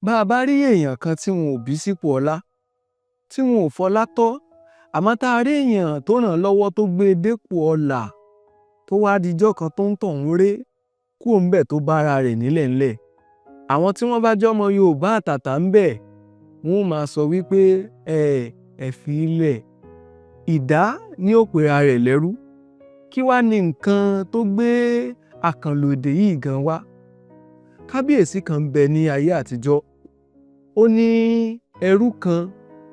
Bá a bá rí èèyàn kan tí wọn ò bí sípò ọlá, tí wọn ò fọlá tọ́, àmọ́ tá a rí èèyàn tó ràn án lọ́wọ́ tó gbé e dépò ọlà, tó wá dijọ́ kan tó ń tọ̀hún ré kúrò ńbẹ̀ tó bára rẹ̀ nílẹ̀ ńlẹ̀. Àwọn tí wọ́n bá jọ́mọ Yorùbá àtàtà ńbẹ̀, wọ́n ó máa sọ wípé ẹ ẹ fi í lẹ̀. Ìdá ní ó pera rẹ̀ lẹ́rú. Kí wá ni nǹkan tó gbé àkànlò èdè yìí gan wá? Kábíyèsí kan ń bẹ ní ayé àtijọ́. Ó ní ẹrú kan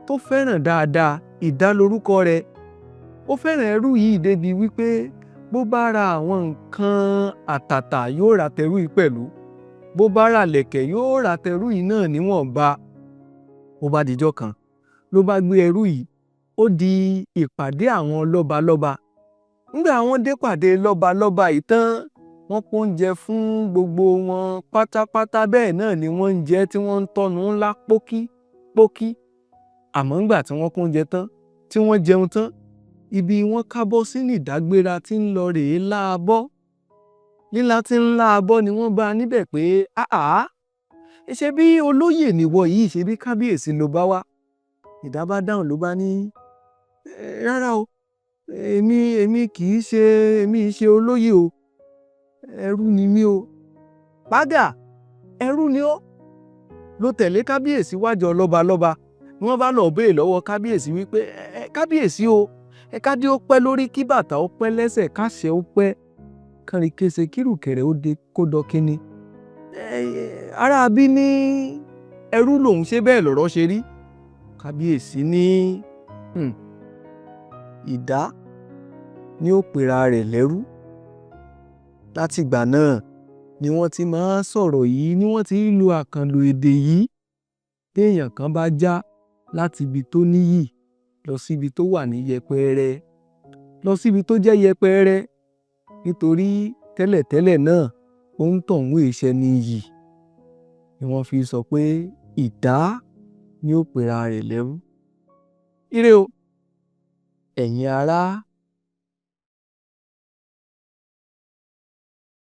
tó fẹ́ràn dáadáa, Ìdá lorúkọ rẹ̀. Ó fẹ́ràn ẹrú yìí débi wípé bó bá ra àwọn nǹkan àtàtà, yóò ra tẹrú yìí pẹ̀lú. Bó bá ra ìlẹ̀kẹ̀, yóò ra tẹrú yìí náà níwọ̀nba. Ó bá dijọ́ kan, ló bá gbé ẹrú yìí, ó di ìpàdé àwọn lọ́balọ́ba. Nígbà wọ́n dé pàdé lọ́balọ́ba yìí tán, wọ́n pọ́njẹ fún gbogbo wọn pátápátá, bẹ́ẹ̀ náà ni wọ́n ń jẹ tí wọ́n ń tọ́nu ńlá pókí pókí. Àmọ́ ńgbà tí wọ́n kóúnjẹ tán, tí wọ́n jẹun tán, ibi wọ́n kábọ́ sí ní ìdágbéra tí ń lọ rèé lá abọ́. Lílá tí ń lá abọ́ ni wọ́n bá níbẹ̀ pé, "Àhàá, ṣe bí olóyè nìwọ yìí, ṣe bí kábíyèsí ló bá wá?" Ìdá bá dáhùn, ló bá ní, "Rárá o, èmi kì í ṣe, èmi í ṣe olóyè o, ẹrú ni mí o." Pàgà, ẹrú ni ó ló tẹ̀lé kábíyèsí wájọ lọ́balọ́ba. Ni wọ́n bá lọ́ọ́ béèrè lọ́wọ́ kábíyèsí wípé, "Ẹ kábíyèsí o, ẹ kádé ó pẹ́ lórí, kí bàtà ó pẹ́ lẹ́sẹ̀, káṣẹ ó pẹ́ kánrin kése, kírùkẹ̀rẹ̀ ó de kó dọkínní. Ará bí ní ẹrú lòun, ṣé bẹ́ẹ̀ lọ̀rọ̀ ṣe rí?" Kábíyèsí ní, "Ìdá ní ó pera rẹ̀ lẹ́rú." Látìgbà náà ni wọ́n ti máa ń sọ̀rọ̀ yìí, ni wọ́n ti ń lo àkànlò èdè yìí. Téèyàn kan bá já láti ibi tó níyì lọ síbi tó wà ní yẹpẹrẹ, lọ síbi tó jẹ́ yẹpẹrẹ, nítorí tẹ́lẹ̀tẹ́lẹ̀ náà òǹtọ̀hún èé ṣẹni iyì, ni wọ́n fi sọ pé ìdá ní ó pera rẹ̀ lẹ́rú. Ire o, ẹ̀yin ará.